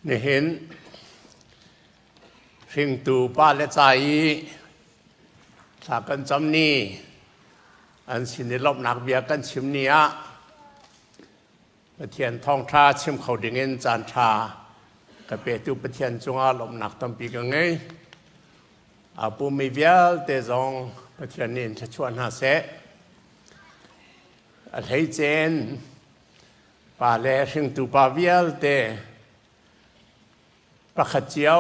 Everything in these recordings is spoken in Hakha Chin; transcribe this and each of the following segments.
Nihin hringtu pale ca i thla kan cam ni an sin i lawmhnak bia kan chim ni ah Pathian thawngṭha chim kho dingin caanṭha ka petu Pathian cungah lawmhnak tampi ka ngei. Aa pummi vialte zong Pathian nih in thluachuah hna seh. A hleicen pa le hringtu pa vialte pakhat cio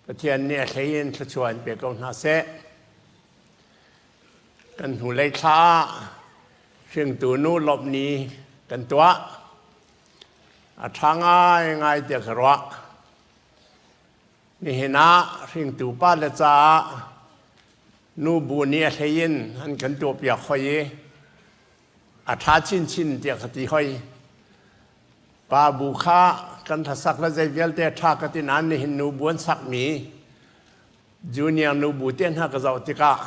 Pathian nih a hlei in thluachuah in pe ko hna seh. Kan hnulei thla ah hringtu nu lawmh ni kan tuah. A ṭha ngaingai tiah ka ruah. Nihin ah hringtu pa le caah nu bu nih a hlei in an kan tuahpiak hoi i a ṭha chinchin tiah ka ti hoi. Pa bu kha kan hlasak le zei vialte a ṭha ka ti nain nihin nu bu an sakmi junior nu bu te hna ka zoh tikah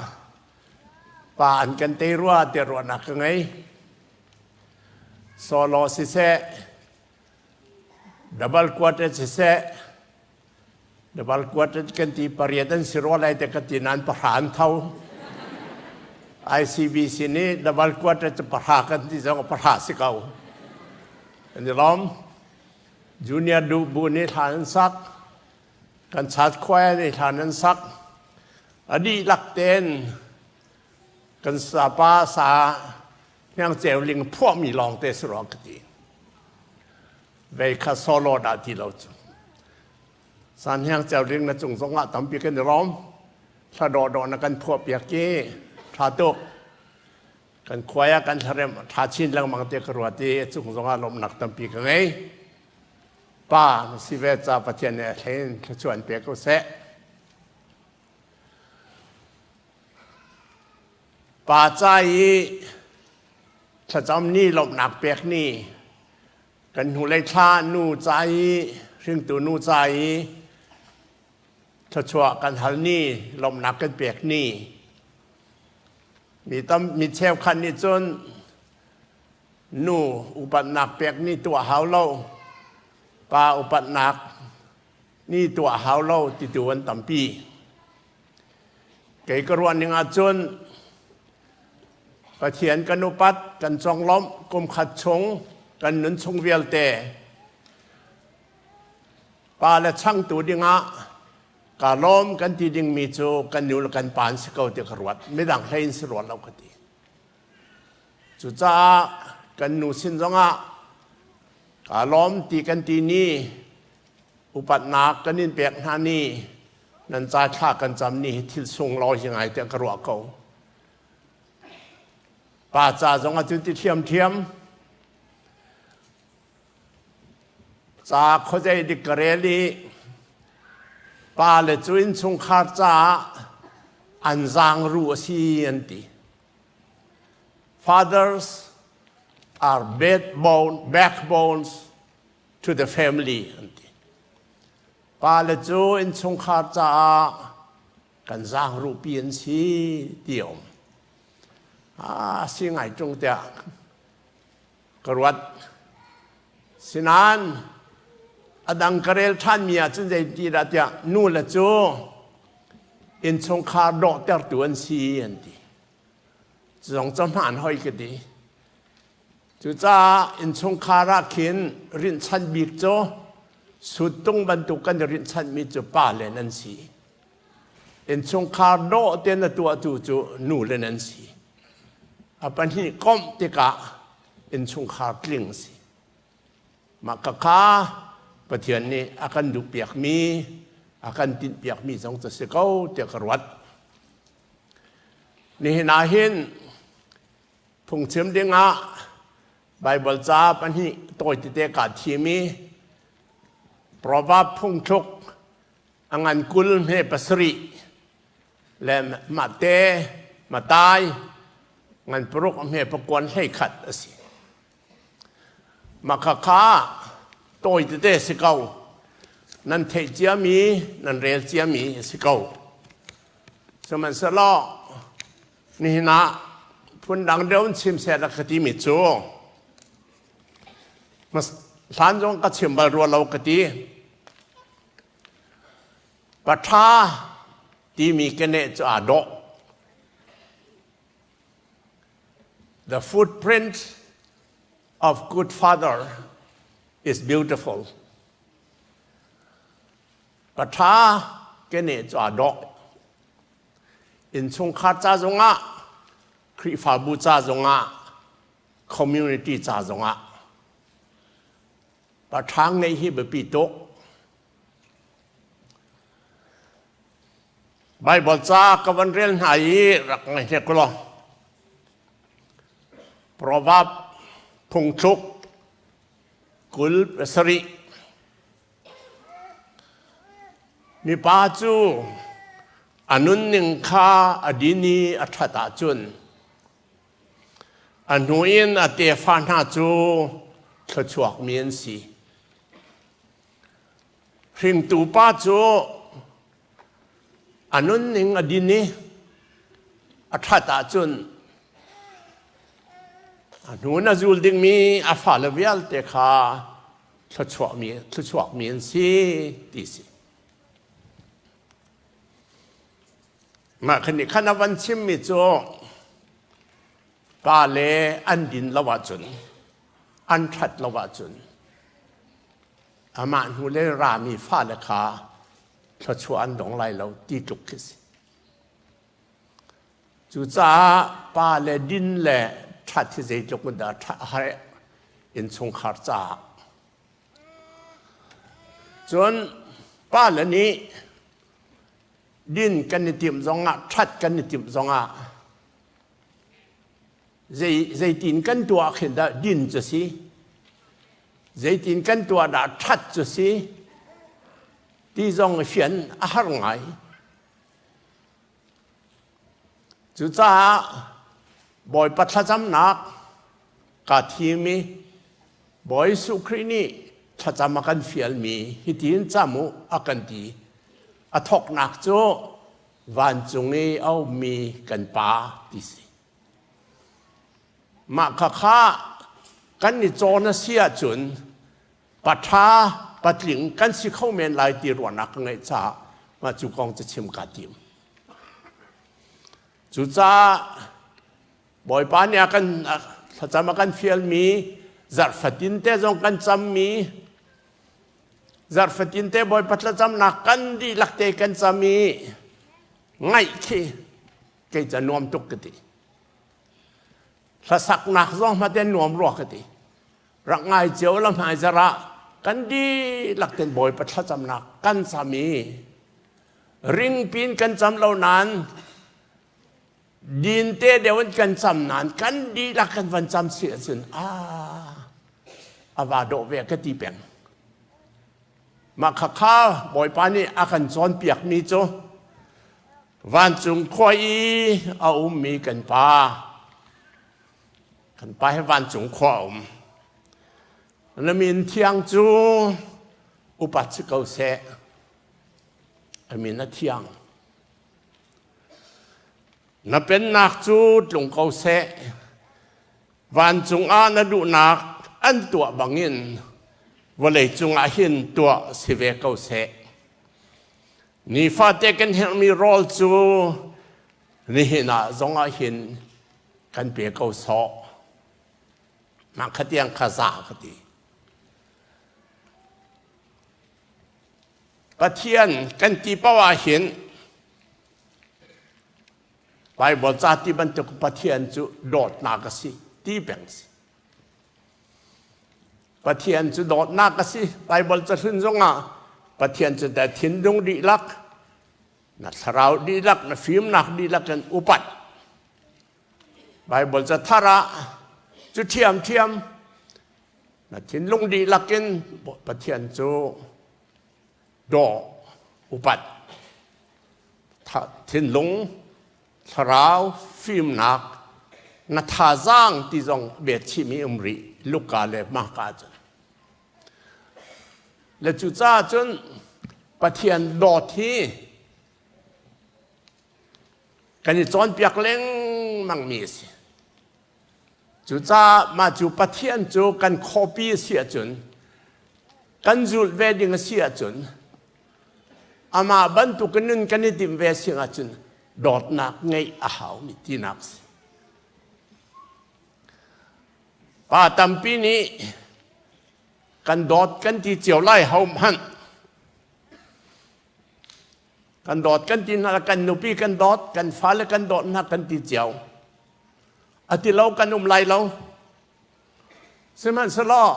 pa an kan tei rua tiah ruahnak ka ngei. Solo siseh, double quartet siseh, double quartet kan ti pariat an si rua lai te ka ti nain pahra an tho. ICBC nih double quartet cu pahra kan ti zong pahra si ko. An i lawm. Junior du bu nih hla an sak. Kan chat khuai nih hla an sak. A dihlak tein kan sapa sa hniang ceu ling phuahmi lawng te si rua ka ti. Vei kha solo dah ti lo cu. San hniang ceu ling na cung zong ah tampi kan i rawm. Thla dawhdawh na kan phuah piak i tha tuk. Kan khuai ah kan thlarem tha chin lengmang te ka ruat i a cung zong ah lawmhnak tampi ka ngei. Pa na si ve ca Pathian nih a thlein thluachuah in pe ko seh. Pa ca i thlacam ni lawmhnak pek ni kan hnulei thla nu ca i hringtu nu ca i thluachuah kan hal ni lawmhnak kan pek ni mi tam mi cheukhat nih cun nu upatnak pek ni tuah hau lo pa upatnak ni tuah hau lo titu an tampi. Kei ka ruah ning ahcun Pathian kan upat, kan conglawmh kum khat chung kan nun chung vialte pa le changtu dingah ka lawm kan ti dingmi cu kan nu le kan pa an si ko ti ka ruat. Midang hlei in si ruat lo ka ti. Cucaah kan nu sin zongah ka lawm ti kan ti ni upatnak kan in pek hna ni nan ca thla kan cam ni hi thil sunglawi hi ngai tiah ka ruah ko. Pa ca zong ah cun ti ṭhiamṭhiam ca khuazei dik ka rel i pa le cu innchungkhar caah an zaangru a si an ti. Fathers are backbone, backbones to the family an ti. Pa le cu innchungkhar caah kan zaangruhpi an si ti a um. Ah, si ngai ṭung tiah ka ruat. Sinain a dang ka rel ṭhanmi ahcun zeiti dah tiah nu le cu innchungkhar dawhtertu an si an ti. Zong cu hmaan hoi ka ti. Cucaah innchungkhar ah khin rinhchanh bik cu suttung bantuk kan i rinhchanhmi cu pa le nan si. Innchungkhar dawh tein a tuahtu cu nu le nan si. A pahnih komh tikah innchungkhar tling si. Mah khakha Pathian nih a kan duhpiakmi, a kan tinhpiakmi zong cu si ko tiah ka ruat. Nihin ah hin phungchim dingah Baibal ca pahnih tawi tete kaa thim i Proverb phungthluk a ngan 20 hme pasarih le Mate Matai ngan paruk hme pakuan 11 a si. Mah khakha tawi tete si ko. Nan theih ciami, nan rel ciami a si ko. Sihmanhsehlaw nihin ah phundang deuh in chim seh ka timi cu hlan zong ka chim bal rua lo ka ti. Paṭha timi keneh cu aa dawh. The footprint of good father is beautiful. Paṭha keneh cu aa dawh. Innchungkhar ca zongah, Khrihfabu ca zongah, community ca zongah paṭha ngeih hi biapi tuk. Baibal ca ka van rel hna i rak ngai hnek law. Proverb phungthluk 27. Mipa cu a nunning kha a din i a ṭhat ahcun a hnu in a tefa hna cu thluachuakmi an si. Hringtu pa cu a nunning a din i a ṭhat ahcun a hnu in a zul dingmi a fale vialte kha thluachuakmi an si ti si. Mah khan nih khan a van chimmi cu pa le an din lo ahcun an ṭhat lo ahcun amah hnu le rami fale kha thluachuah an dong lai lo ti tluk khi si. Cucaah pa le din le ṭhat hi zeitluk in dah ṭhat a har innchungkhar caah. Cun pa le nih din kan i timh zongah ṭhat kan i timh zongah zei zeitin kan tuah khin dah din cu si zeitin kan tuah dah ṭhat cu si ti zong i fian a har ngai. Cucaah Bawipa thlacamnak kaa thim i Bawi Jesuh Khrih nih thlacam a kan fialmi hitin cam u a kan ti. A thawknak cu vancung i a ummi kan Pa ti si. Mah khakha kan i cawn a si ahcun paṭha patling kan si kho men lai ti ruahnak ka ngeih caah mah cu kong cu chim kaa tim. Cucaah Bawipa nih a kan thlacam a kan fialmi zarh fatin te zong kan cammi zarh fatin te Bawipa thlacamnak kan dihlak te kan cam i ngaih khi kei ca nuam tuk ka ti. Hlasaknak zong hmate nuam rua ka ti. Rak ngai cio la hmai zarah kan dihlak ten Bawipa thlacamnak kan cam i ringpin kan cam lo nain dinte deuh in kan cam nain kan dihlak kan van cam si ahcun a a va dawh ve ka ti peng. Mah khakha Bawipa nih a kan cawnpiakmi cu vancung khua i a ummi kan Pa Kan pa hi vancung khua a um. Na min thiang cu upat si ko seh. A min a thiang. Na pennak cu tlung ko seh. Vancung ah na duhnak an tuah bangin vawlei cungah hin tuah si ve ko seh. Nifate kan herhmi rawl cu nihin ah zongah hin kan pe ko sawh. Mah kha tiang kha za ka ti. Pathian kan ti paoh ah hin Bible ca ti bantuk Pathian cu dawtnak a si ti peng si. Pathian cu dawtnak a si. Bible cahlun zongah Pathian cu da thinlung dihlak, na thlarau dihlak, na fimnak dihlak in upat. Bible cathar ah cu ṭhiamṭhiam na thinlung dihlak in Pathian cu daw upat thinlung thlarau fimnak na thazaang ti zong bet chihmi um rih Luka le Marka cun le cucaah cun Pathian dawt hi Kan i cawnpiak lengmangmi a si. Cucaah mah cu Pathian cu kan khuapi a si ahcun, kan zulh ve ding a si ahcun, Amah bantukin nun kan i timh ve sing ahcun dawtnak ngeih a haumi tinak si. Pa tampi nih kan dawt kan ti cio lai ho hmanh. Kan dawt kan ti hna, kan nupi kan dawt, kan fale kan dawt hna kan ti cio. A ti lo kan um lai lo. Sihmanhsehlaw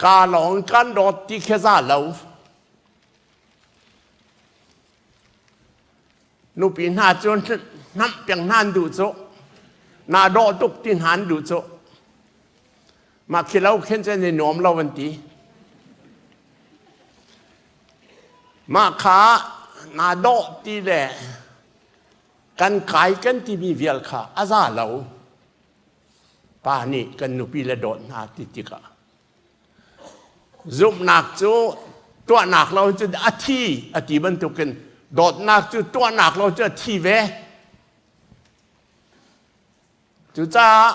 ka lawng kan dawt ti khi za lo. Nupi hna cu hnamh piang hna an duh cu. Na dawh tuk ti hna an duh cu. Mah khi lo khin cun i nuam lo an ti. Mah kha naa dawh ti le kan kai kan timi vial kha a za lo. Pa nih kan nupi le dawt hna ti tikah zumhnak cu tuahnak lo cun a thi a ti bantukin dawtnak cu tuahnak lo cu a thi ve. Cucaah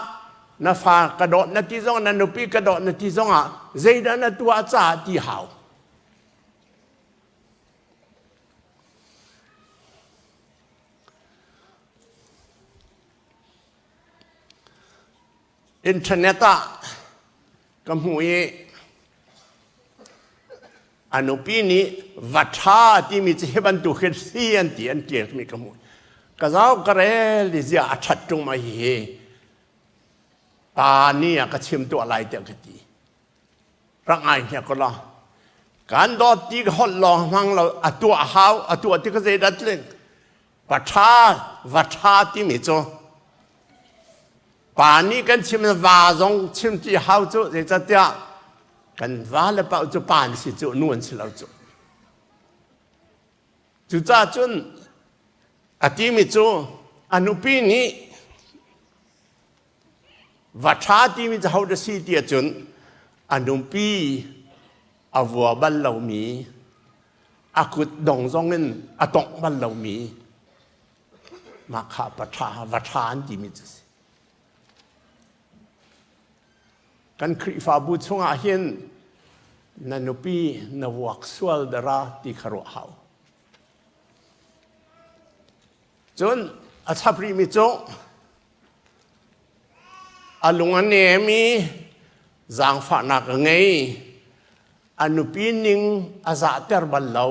na fa ka dawt na ti zong na nupi ka dawt na ti zongah zeidah na tuah caah ti hau. Internet ah ka hmuh i a nupi nih va ṭha timi cu hi bantuk hin si an ti an ṭialmi ka hmuh. Ka zau ka rel i ziah a ṭhat ṭung ma hihi pa nih a ka chim tuah lai tiah ka ti. Rak ngai hnik ko law. Kan dawt ti ka holh lawng hmang lo a tuah hau a tuah ti ka zeidah tling. Pa ṭha va ṭha timi cu Pa nih kan chim va zong chim ti hau cu zeicahtiah kan va le paoh cu pa an si cu nu an si lo cu. Cucaah cun a timi cu a nupi nih va ṭha timi cu ho dah si ti ahcun a nupi a vua bal lomi a kut dong zong in a tongh bal lomi Mah kha pa ṭha, va ṭha an timi cu si. Kan Khrihfabu chungah hin na nupi na vuak sual dara ti kha ruah hau. Cun a chap rihmi cu a lung a nem i zaangfahnak a ngei. A nupi ning a zahter bal lo.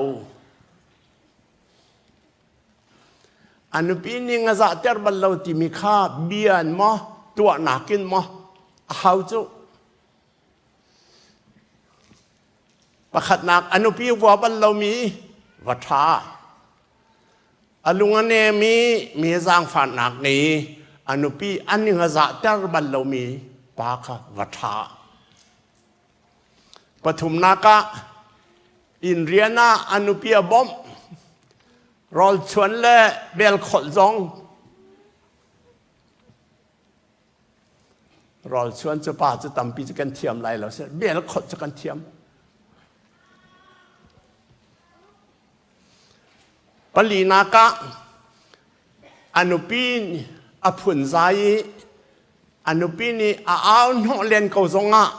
A nupi ning a zahter bal lo timi kha bia in maw tuahnak in maw a hau cu. Pakhatnak a nupi vua bal lomi va ṭha. A lung a nem i mi zaangfahnak ngei a nupi a ning a zahter bal lomi pa kha va ṭha. Pathumnak ah inn rian ah a nupi a bawmh. Rawlchuan le belkholh zong rawlchuan cu pa cu tampi cu kan thiam lai lo seh belkholh cu kan thiam. Palinak ah a nupi a phunzai i a nupi nih a au hnawh len ko zongah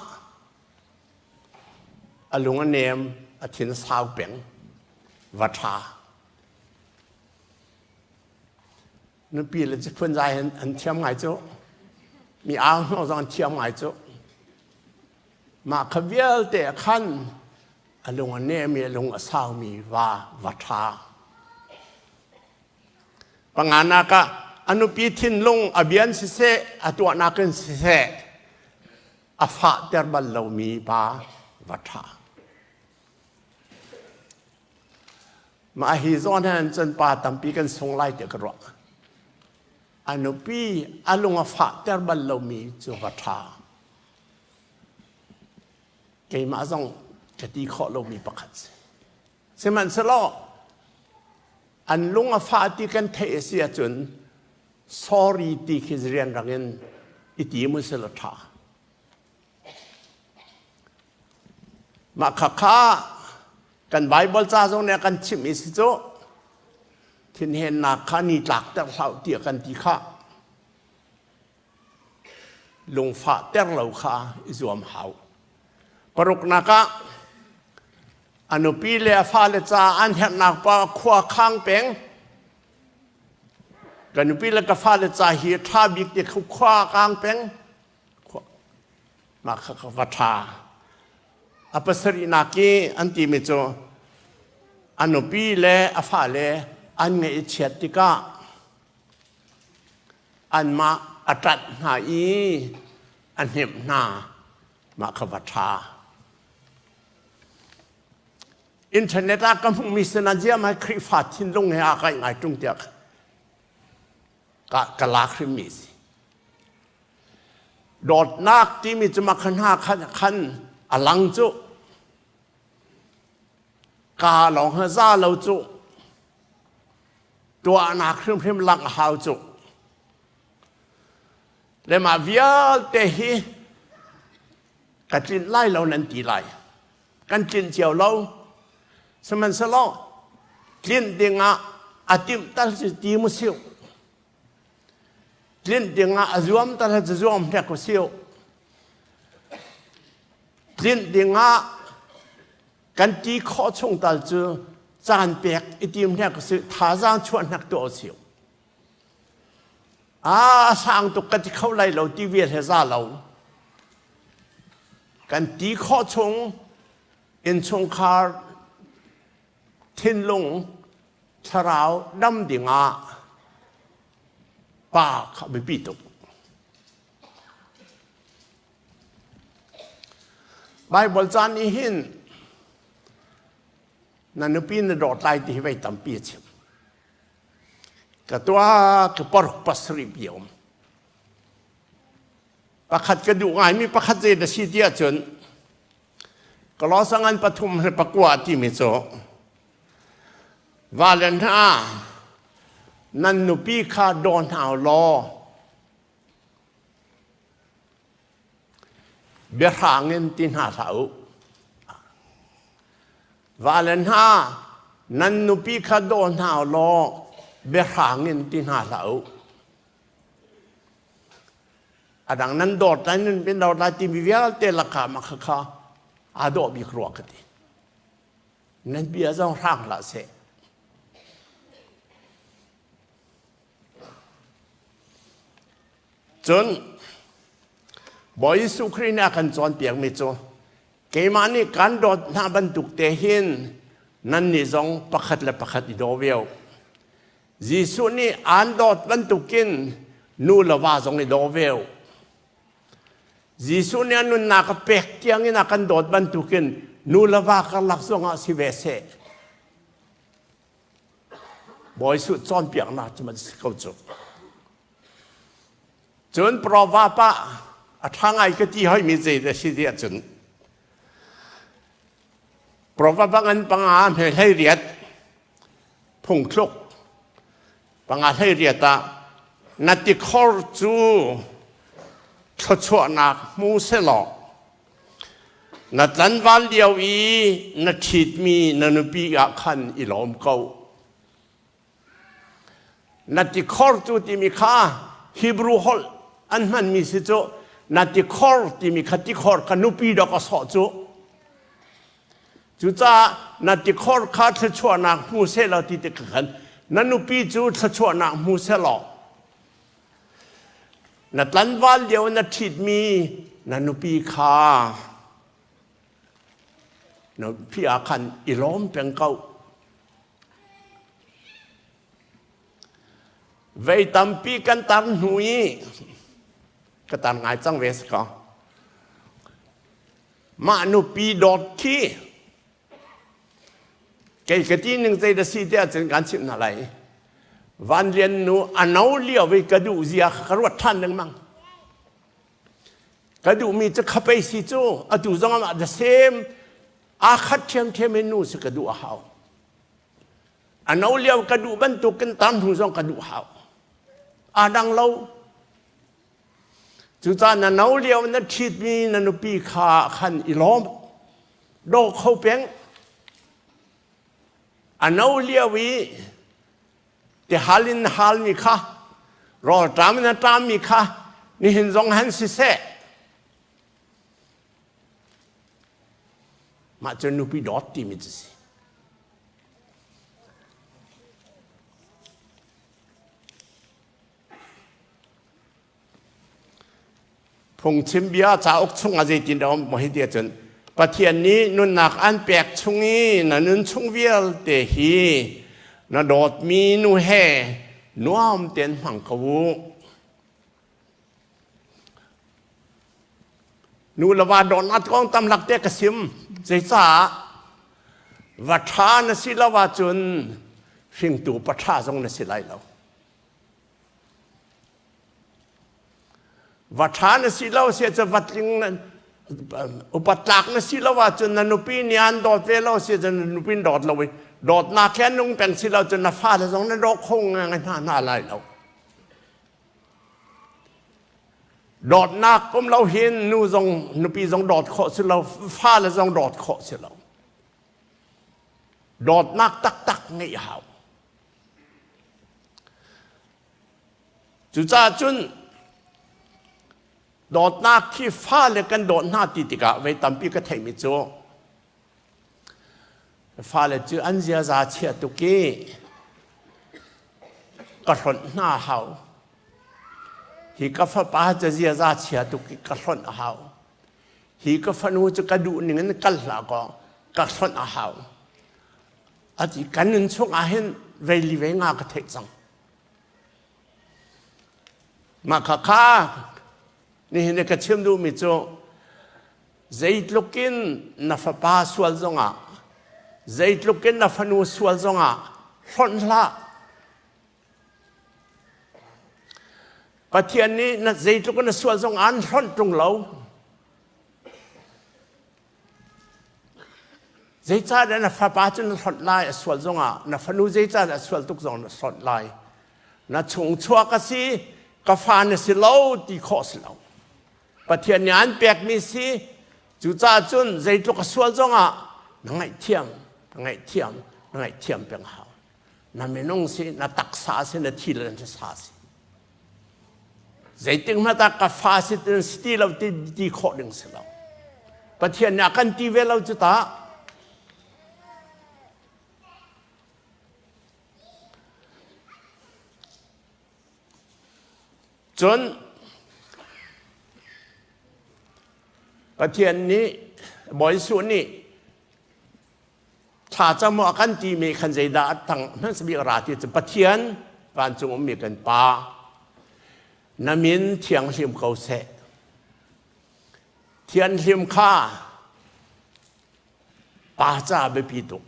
a lung a nem, a thin a sau peng, va ṭha. Nupi le cu phunzai an thiam ngai cu. Mi au hnawh zong an thiam ngai cu. Mah kha vialte khan a lung a nem i a lung a saumi va va ṭha. Panganak ah a nupi thinlung a bian siseh, a tuahnak in siseh, a fahter bal lomi pa va ṭha. Mah hi zawn hin cun pa tampi kan sung lai tiah ka ruah. A nupi a lung a fahter bal lomi cu va ṭha. Keimah zong ka ti khawh lomi pakhat si. Sihmanhsehlaw an lung a fah ti kan theih a si ahcun sorry ti khi rianrang in i ti mu selaw ṭha. Mah khakha kan Bible ca zong nih a kan chimh i si cu thinhennak kha ni tlakter hlah tiah kan ti khah. Lungfahter lo kha i zuam hau. Paruknak ah a A nupi le a fale ca an herhnak pa khua khang peng. Ka nupi le ka fale ca hi ṭha bik ti khua kang peng. Mah kha ka va ṭha. A pasarihnak i an timi cu a nupi le a fale an ngaih i chiat tikah anmah a ṭanh hna i a hnemh hna. Mah kha va ṭha. Internet ah ka hmuhmi sinah ziam hai Khrihfa thinlung he aa kaih ngai ṭung tiah ka, ka lak hrimmi si. Dawtnak timi cu mah kha hna khan, khan a lang cu. Ka lawng ha za lo cu. Tuahnak hrimhrim langh a hau cu. Le mah vialte hi ka tlinh lai lo nan ti lai. Kan tlinh cio lo. Sihmanhsehlaw tlinh dingah a timh tal cu ti mu siu. Tlinh dingah a zuam tal cu zuam hnek u siu. Tlinh dingah kan ti khawh chung tal cu caan pek i tim hnek u si thazaang chuah hnek tuah u siu. A sang tuk ka ti kho lai lo ti vial he za lo. Kan ti khawh chung innchungkhar thinlung thlarau dam dingah pa kha biapi tuk. Bible caan nih hin na nupi na dawt lai ti hi vei tampi a chim. Ka tuah ka paruk pasarih pi a um. Pakhat ka duh ngaimi pakhat zei na si ti ahcun Kolosangan pathum le pakua timi cu vale hna nan nupi kha daw hna law biahrang in ti hna hlah u. Vale hna nan nupi kha daw hna law biahrang in ti hna hlah u. A dang nan dawt lai nan bin dawt lai timi vialte lakah mah khakha aa dawh bik rua ka ti. Nan bia zong hrang hlah seh. Cun Bawi Jesuh Khrih nih a kan cawnpiakmi cu keimah nih kan dawt hna bantuk te hin nannih zong pakhat le pakhat i daw ve u. Jesuh nih aan dawt bantukin nu le va zong i daw ve u. Jesuh nih a nunnak a pek tiangin a kan dawt bantukin nu le va karlak zongah si ve seh. Bawi Jesuh cawnpiaknak cu man si ko cu. Cun proverb ah a ṭha ngai ka ti hoimi zei dah si ti ahcun proverb ngan panga hme hlei riat phungthluk panga hlei riat ah na tikhor cu thluachuahnak hmu selaw na tlanval lio i na ṭhitmi na nupi ah khan i lawm ko Na tikhor cu timi kha Hebrew holh an hmanmi si cu na tikhor timi kha tikhor kha nupi dawk a sawh cu. Cucaah na tikhor kha thluachuahnak hmu seh law ti tik khan na nupi cu thluachuahnak hmu seh law na tlanval lio na ṭhitmi na nupi kha na nupi ah khan i lawm peng ko. Vei tampi kan tar hnu i ka tar ngai cang ve si ko. Mah nupi dawt khi kei ka ti ning zei da si tiah cun kan chimh hna lai. Van Lian nu a no lio i ka duh zia ka ruat ṭhan lengmang. Ka duhmi cu khapei si cu atu zong ah the same aa khat ṭhiamṭhiam in nu si ka duh a hau. A no lio ka duh bantukin tam hnu zong ka duh hau. Aa dang lo. Cucaah na no lio na ṭhitmi na nupi kha khan i lawm. Daw kho peng. A no lio i tihal in na halmi kha rawlṭam in na ṭammi kha nihin zong han siseh. Mah cu nupi dawt timi cu si. Phungchim bia cauk chungah zeitin dah um hi ti ahcun Pathian nih nunnak an pek chung i na nun chung vialte hi na dawtmi nu he nuam tein hmang ko u. Nu le va dawtnak kong tam lak te ka sim. Zeicah va ṭha na si lo ahcun hringtu pa ṭha zong na si lai lo. Va ṭha na si lo si ahcun va tling upat tlak na si lo ahcun na nupi nih an dawt ve lo si ahcun na nupi dawt lo i dawtnak he nung peng si lo cun na fale zong na daw kho ngai hna hna lai lo. Dawtnak um lo hin nu zong nupi zong dawt khawh si lo, fale zong dawt khawh si lo. Dawtnak taktak ngeih hau. Cucaah cun dawtnak khi fale kan dawt hna ti tikah vei tampi ka theihmi cu fale cu an ziaza chia tuk i ka hlonh hna hau. Hi ka fapa cu ziaza chia tuk i ka hlonh a hau. Hi ka fanu cu ka duh ning in kal hlah kaw ka hlonh a hau. Ati kan nun chung ah hin vei li vei nga ka theih cang. Mah kha kha nihin ka chim duhmi cu zeitluk in na fapa sual zongah zeitluk in na fanu sual zongah hlonh hlah. Pathian nih na zeitluk in na sual zong an hlonh ṭung lo. Zeicahdah na fapa cu na hlonh lai a sual zongah na fanu zeicahdah a sual tuk zong na hlonh lai. Na chung chuak a si, ka fa na si lo ti khawh si lo. Pathian nih an pekmi si, cucaah cun zeitluk a sual zongah na ngaihthiam, na ngaihthiam, na ngaihthiam peng hau. Na minung si, na taksa si, na thi le na sa si. Zeitik hmanh ah ka fa si si ti lo ti, ti khawh ding si lo. Pathian nih a kan ti ve lo cu ta. Cun Pathian nih Bawi Jesuh nih thlacam a kan timi khan zeidah a tang hmasa bik a ra ti cu Pathian vancung ummi kan Pa na min thianghlim ko seh thianhlim kha pa ca biapi tuk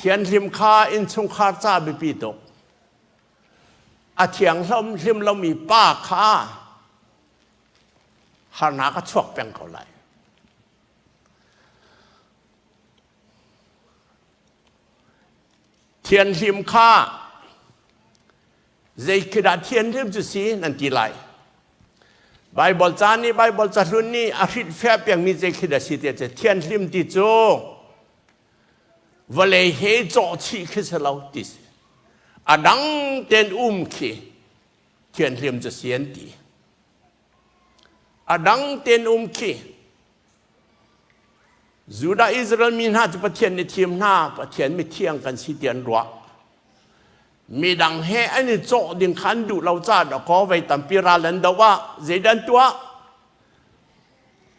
thianhlim kha innchungkhar ca biapi tuk a thianghlim hlim lomi pa kha harnak a chuak peng ko lai Thianhlim kha zei khi dah thianhlim cu si nan ti lai. Baibal ca nih Baibal cahlun nih a hrilhfiah pengmi zei khi dah si ti cu thianhlim ti cu vawlei he cawh chih khi si lo ti si. A dang ten um khi thianhlim cu si an ti. A dang ten um khi Judah Israel mi hna cu Pathian nih thim hna, Pathian mithiang kan si ti an ruah. Midang he an i cawh ding kha an duh lo caah dawkaw vei tampi ral an doh ah zeidah an tuah?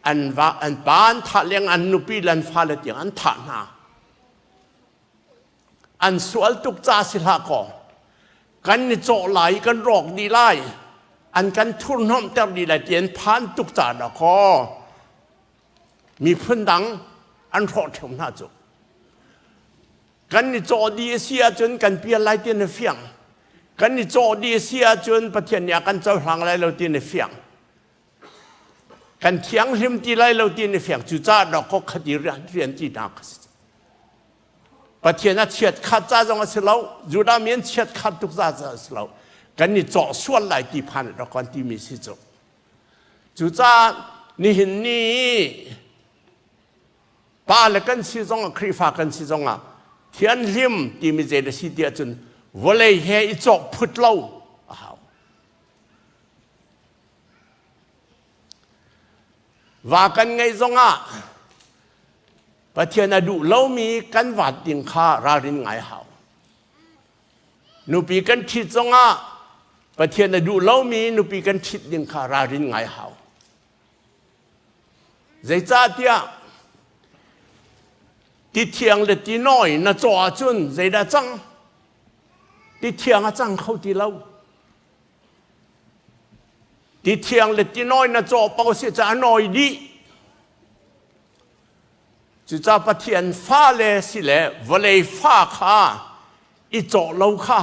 An va an pa an thah leng an nupi le an fale tiang an thah hna. An sual tuk ca si hlah kaw kan i cawh lai i kan rawk dih lai an kan thurhnomhter dih lai ti an phan tuk ca dawkaw miphun dang an hrawh ṭheo hna cu kan i cawh dih a si ahcun kan pial lai ti na fiang kan i cawh dih a si ahcun Pathian nih a kan cohlang lai lo ti na fiang kan thianghlim ti lai lo ti na fiang cucaah dawkaw khat i rian rian ti hna kha si Pathian a chiat khat ca zong a si lo Judah mi an chiat khat tuk ca a si lo kan i cawh sual lai ti phan rak kan timi si cu cucaah nihin ni pa le kan si zong ah Khrihfa kan si zong ah thianhlim timi zei da si ti ahcun vawlei he i cawk phut lo a hau va kan ngeih zong ah. Pathian a duh lomi kan vat ding kha ralrin ngai hau. Nupi kan ṭhit zongah Pathian a duh lomi nupi kan ṭhit ding kha ralrin ngai hau. Zeicahtiah ti thiang le ti nawi na caw ahcun zeidah cang? Ti thiang a cang kho ti lo. Ti thiang le ti nawi na cawh paoh si ca a nawi dih. Cucaah Pathian fale si le vawlei fa kha i cawh lo kha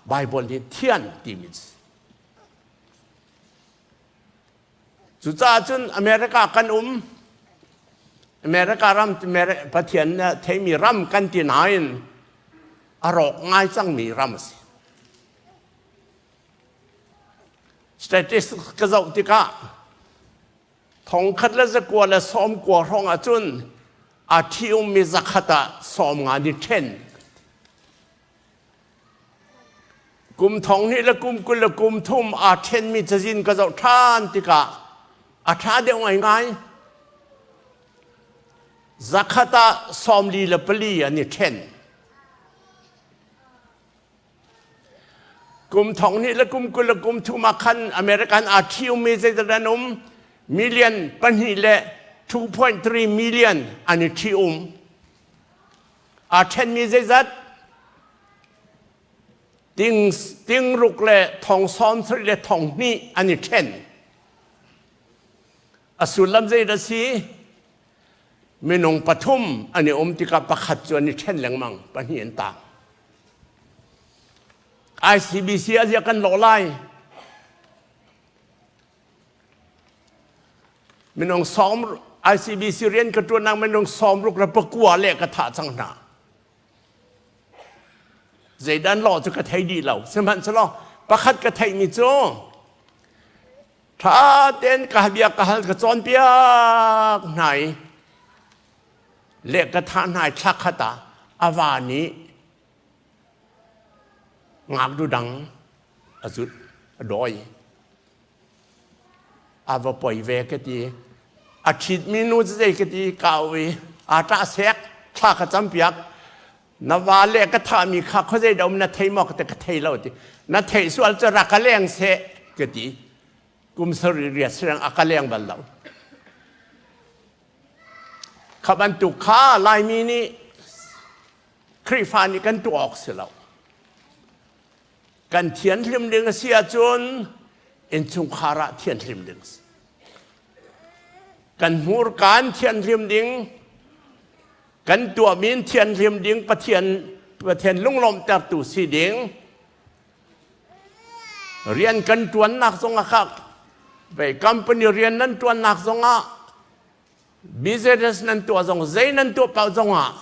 Baibal nih thian timi si. Cucaah cun America kan um. America ram Pathian theimi ram kan ti nain a rawk ngai cangmi ram a si. Statistics ka zoh tikah 1990 hrawng ahcun a ṭhi ummi zakhat ah 50 nih ṭhen. Kum thong hnih le kum 20 le kum thum aa ṭhenmi cazin ka zoh ṭhan tikah a ṭha deuh ngaingai. Zakhat ah 44 an i ṭhen. Kum thong hnih le kum 20 le kum thum ah khan American aa ṭhiummi zeidah an um? Million pahnih le 2.3 million an i ṭhium. Aa ṭhenmi zeizat? Ting, ting ruk le thong 70 le thong hnih an i ṭhen. A sullam zeidah si? Minung pathum an i um tikah pakhat cu an i ṭhen lengmang, pahnih an tang. ICBC a zia kan lawh lai. Minung sawm ICBC rian ka ṭuannak minung 69 le le ka thah cang hna. Zeidan law cu ka thei dih lo. Sihmanhsehlaw pakhat ka theihmi cu ṭha tein ka bia ka hal ka cawnpiak hna i le ka thah hna i thla khat ah a va nih ngaknu dang a zut a dawi a va poi ve ka ti a ṭhitmi nu cu zei ka ti kau i aa ṭah sek thla ka campiak na va le ka thahmi kha khuazei dah um na thei maw ka ti ka thei lo ti na theih sual cu rak ka leng seh ka ti kum sarih riat siang a ka leng bal lo kha bantuk kha Laimi nih Khrihfa nih kan tuah awk si lo kan thianhlim ding a si ahcun innchungkhar ah thianhlim ding si kan hmurka in thianhlim ding kan tuahmi in thianhlim ding Pathian Pathian lunglawmhtertu si ding rian kan ṭuannak zong ah kha vei company rian nan ṭuannak zong ah business nan tuah zong zei nan tuah paoh zong ah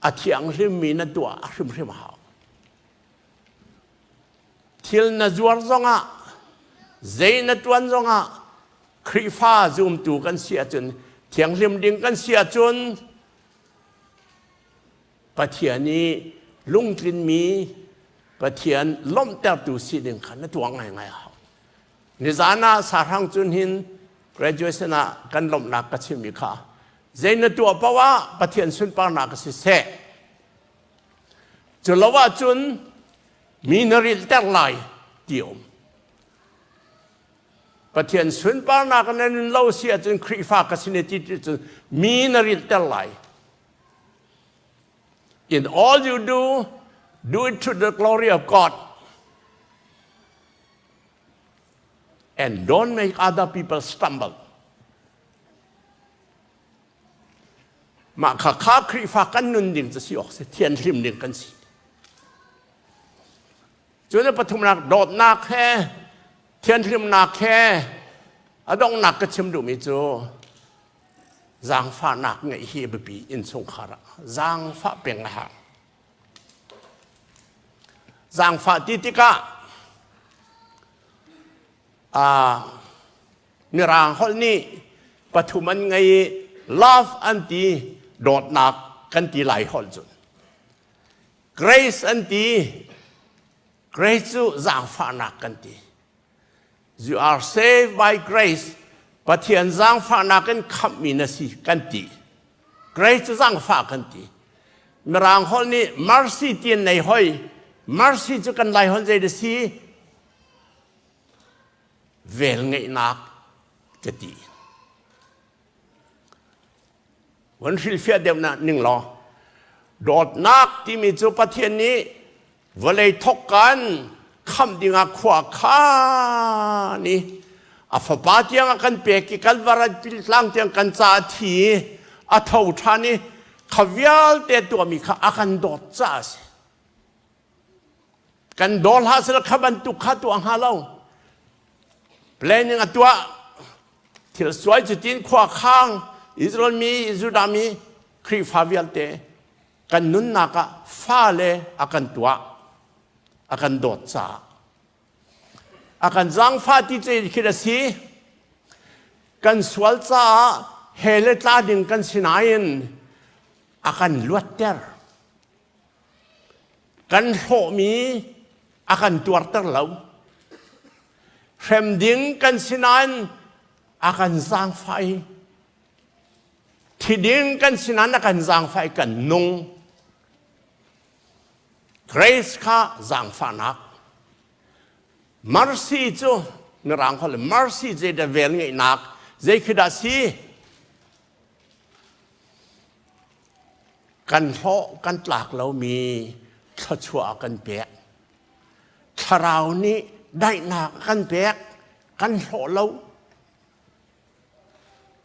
a thianghlimmi na tuah a hrimhrim hau. Thil na zuar zongah, zei na ṭuan zongah, Khrihfa zumtu kan si ahcun, thianghlim ding kan si ahcun, Pathian i lungtlinmi Pathian lawmhtertu si ding kha na tuah ngaingai a hau. Nizan ah sahrang cun hin graduation ah kan lawmhnak ka chimmi kha zei na tuah paoh ah Pathian sunparnak a si seh. Cu lo ahcun mi na rilhter lai ti um. Pathian sunparnak na nun lo si ahcun Khrihfa ka si ne ti cun mi na rilhter lai. In all you do, do it to the glory of God. And don't make other people stumble. Mah kha kha Khrihfa kan nun ding cu si awk si thianhlim ding kan si. Cu na pathumnak dawtnak he thianhlimnak he a donghnak ka chim duhmi cu zaangfahnak ngeih hi biapi innchungkhar ah zaangfah peng a hau. Zaangfah ti tikah Mirang holh nih pathum an ngei i love an ti dawtnak kan ti lai holh cun grace an ti grace cu zaangfahnak kan ti you are saved by grace Pathian zaangfahnak in khamhmi na si kan ti. Grace cu zaangfah kan ti. Mirang holh nih mercy ti an nei hoi. Mercy cu kan Lai holh zei da si? Vel ngeihnak ka ti. Van hrilhfiah deuh na ning law dawtnak timi cu Pathian nih vawlei thok kan khamh dingah khua khan i a fapa tiang a kan pek i Kalvari tlang tiang kan ca a thi i a tho ṭhan i kha vialte tuahmi kha a kan dawt caah a si. Kan daw hlah seh kha bantuk kha tuah hnga lo. Planning a tuah thil suai cutin khua khang Israel mi Judah mi Khrihfa vialte kan nunnak ah fale a kan tuah a kan dawt caah a kan zaangfah ti cu khi a si kan sual caah he le tla ding kan si nain a kan luatter kan hlawhmi a kan tuarter lo hrem ding kan si nain a kan zaangfah i Thi ding kan si nain a kan zaangfah i kan nung. Grace kha zaangfahnak. Mercy cu mirang holh mercy zei dah vel ngeihnak zei khi dah si? Kan hlawh kan tlak lomi thluachuah a kan pek. Thlarau nih daihnak a kan pek. Kan hlawh lo.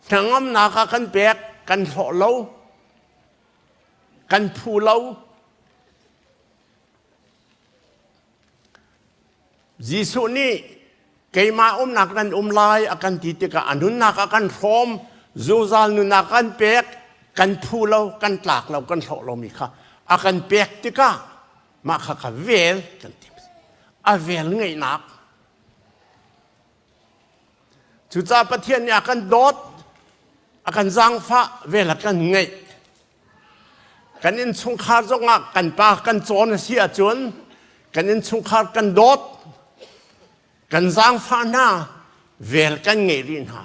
Hnangamnak ah kan pek, kan hlawh lo, kan phu lo. Jesuh nih keimah umnak nan um lai a kan ti tikah a nunnak a kan hrawm, zungzal nunnak kan pek, kan phu lo, kan tlak lo, kan hlawh lomi kha a kan pek tikah mah kha kha vel kan ti. A vel ngeihnak Cucaah Pathian nih a kan dawt, a kan zaangfah, vel a kan ngeih. Kan innchungkhar zongah kan pa kan cawn a si ahcun kan innchungkhar kan dawt, kan zaangfah hna, vel kan ngeih rih hna.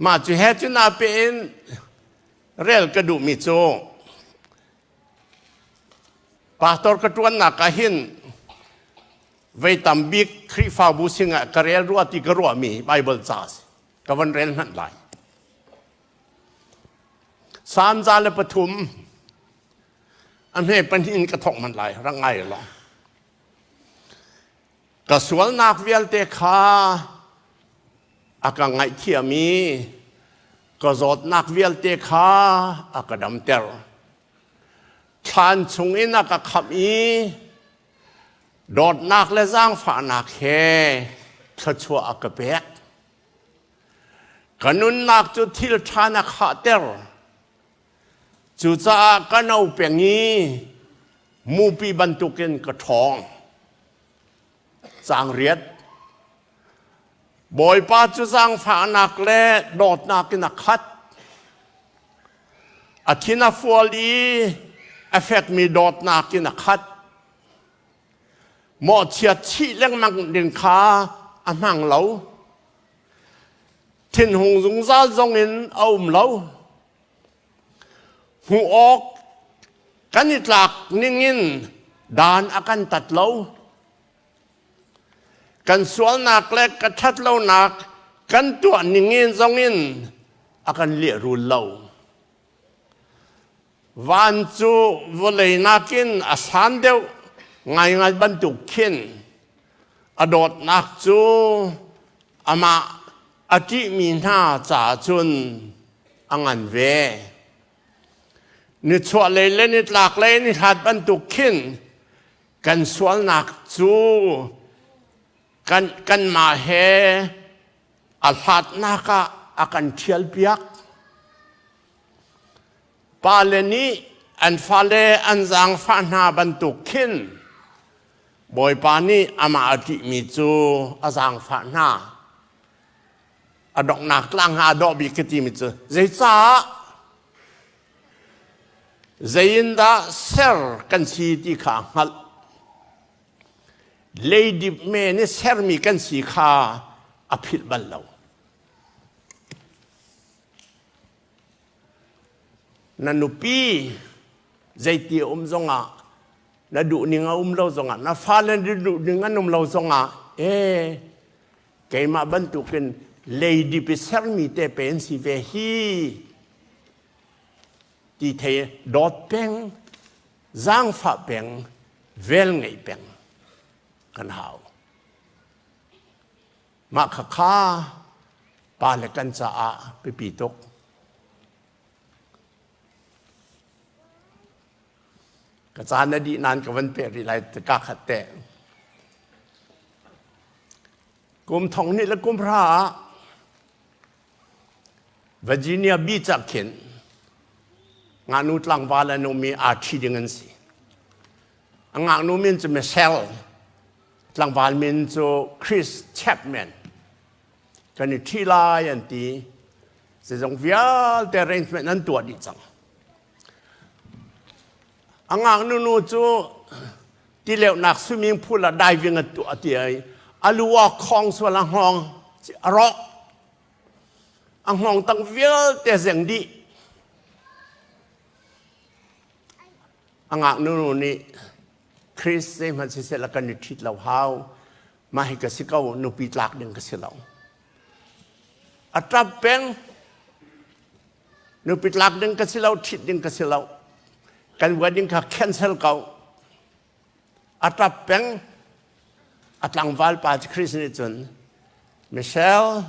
Mah cu he cun aa peh in rel ka duhmi cu Pastor ka ṭuannak ah hin vei tam bik Khrihfabu singah ka rel rua ti ka ruahmi Bible ca a si. Ka van rel hmanh lai. Salm 103 a hme pahnih in ka thawk hmanh lai rak ngai law. Ka sualnak vialte kha a ka ngaihthiam i ka zawtnak vialte kha a ka damter. Thlan chungin a ka khamh i dawtnak le zaangfahnak he thluachuah a ka pek. Ka nunnak cu thil ṭha na khahter. Cucaah ka no peng i mupi bantukin ka ṭhawng. Caang riat. Bawipa cu zaangfahnak le dawtnak in a khat. A thin a fual i a fekmi dawtnak in a khat. Mawhchiat chih lengmang ding kha a hmang lo. Thinhung zungzal zongin a um lo. Hmuh awk kan i tlak ningin dan a kan tat lo. Kan sualnak le ka ṭhatlonak kan tuah ningin zongin a kan lehrul lo. Van cu vawlei nakin a san deuh ngaingai bantuk khin a dawtnak cu amah a ṭihmi hna caah cun a ngan ve. Nichuahlei le nitlaklei ni hlat bantuk khin kan sualnak cu kan kanmah he a hlatnak ah a kan ṭhialpiak. Pale nih an fale an zaangfah hna bantuk khin Bawipa nih amah a ṭihmi cu a zaangfah hna. A donghnak tlang ah a dawh bik ka timi cu zeicah Zeiindah ser kan si ti kha a hngalh. Leidip men i sermi kan si kha a philh bal lo. Na nupi zeiti a um zongah, na duhning a um lo zongah, na fale na duhning an um lo zongah, ee, keimah bantukin leidip i sermi te pe an si ve hi ti thei dawt peng, zaangfah peng, vel ngeih peng kan hau. Mah khakha pa le kan caah biapi tuk. Ka caan a dih nain ka van pek rih lai ka khat te. Kum thong hnih le kum hra ah Virginia Beach ah khin ngaknu tlangval an um i aa ṭhi ding an si. A ngaknu min cu Michelle, tlangval min cu Chris Chapman. Kan i ṭhi lai an ti. Zeizong vialte arrangement an tuah dih cang. A ngaknu nu cu tileuhnak swimming pool ah diving a tuah ti ai a lu ah khong sual a hngawng a rawk a hngawng tang vialte zeng dih a ngaknu nu nih Chris zeihmanh siseh la kan i ṭhit lo hau mah hi ka si ko nupi tlak ding ka si lo a ṭap peng nupi tlak ding ka si lo ṭhit ding ka si lo kan wedding kha cancel ko a ṭap peng a tlangval pa Chris nih cun Michelle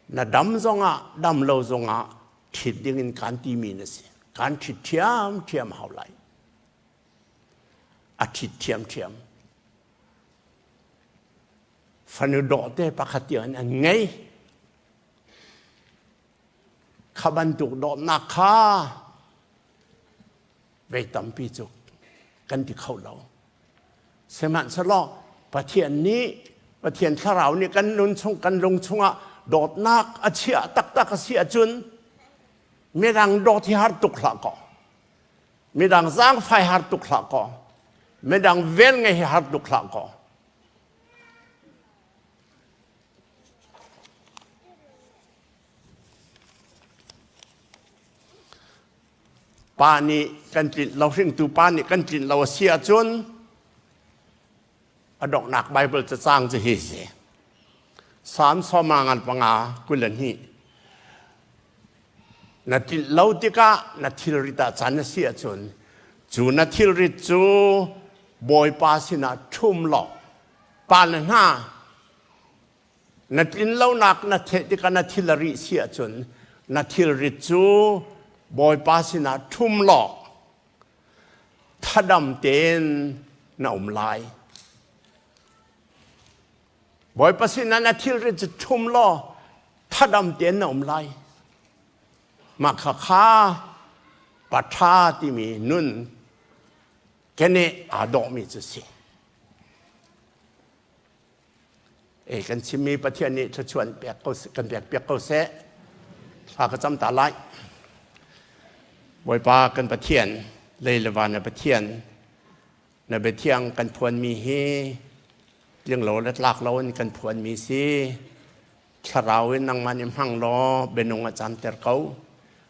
na dam zongah dam lo zongah ṭhit ding in kaan timi na si kaan ṭhit ṭhiam ṭhiam hau lai a ṭhit ṭhiam ṭhiam fanu dawhte pakhat tiang an ngei Kha bantuk dawtnak kha vei tampi cu kan ti kho lo. Sihmanhsehlaw Pathian nih Pathian thlarau nih kan nun chung kan lung chungah dawtnak a chiah taktak a si ahcun midang dawt hi har tuk hlah kaw midang zaangfai har tuk hlah kaw midang vel ngei hi har tuk hlah kaw Pa nih kan tlinh lo hringtu pa nih kan tlinh lo a si ahcun a donghnak Bible cacang cu hi si. Salm sawma ngan panga 22. Na tlinh lo tikah na thilrit ah can a si ahcun cu na thilrit cu Bawipa sinah ṭhum law pa le hna Na tlinlonak na theh tikah na thil a rih si ahcun na thilrit cu Bawipa sinah ṭhum law thadam tein na um lai. Bawipa sinah na thilrit cu ṭhum law thadam tein na um lai. Mah kha kha paṭha timi nun keneh aa dawhmi cu si. E kan chimmi Pathian nih thluachuah pek ko kan pek piak ko seh. Thla ka cam ta lai. Bawipa kan Pathian, lei le van na Pathian, na biathiang kan phuanmi hi tling lo le tlak lo in kan phuanmi si. Thlarau in nangmah nih hmang law bianung a canter ko.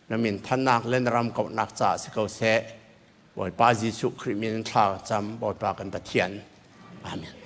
Na min thannak le na ram kauhnak caah si ko seh. Bawipa Jesuh Khrih min in thla ka cam. Bawipa kan Pathian. Amen.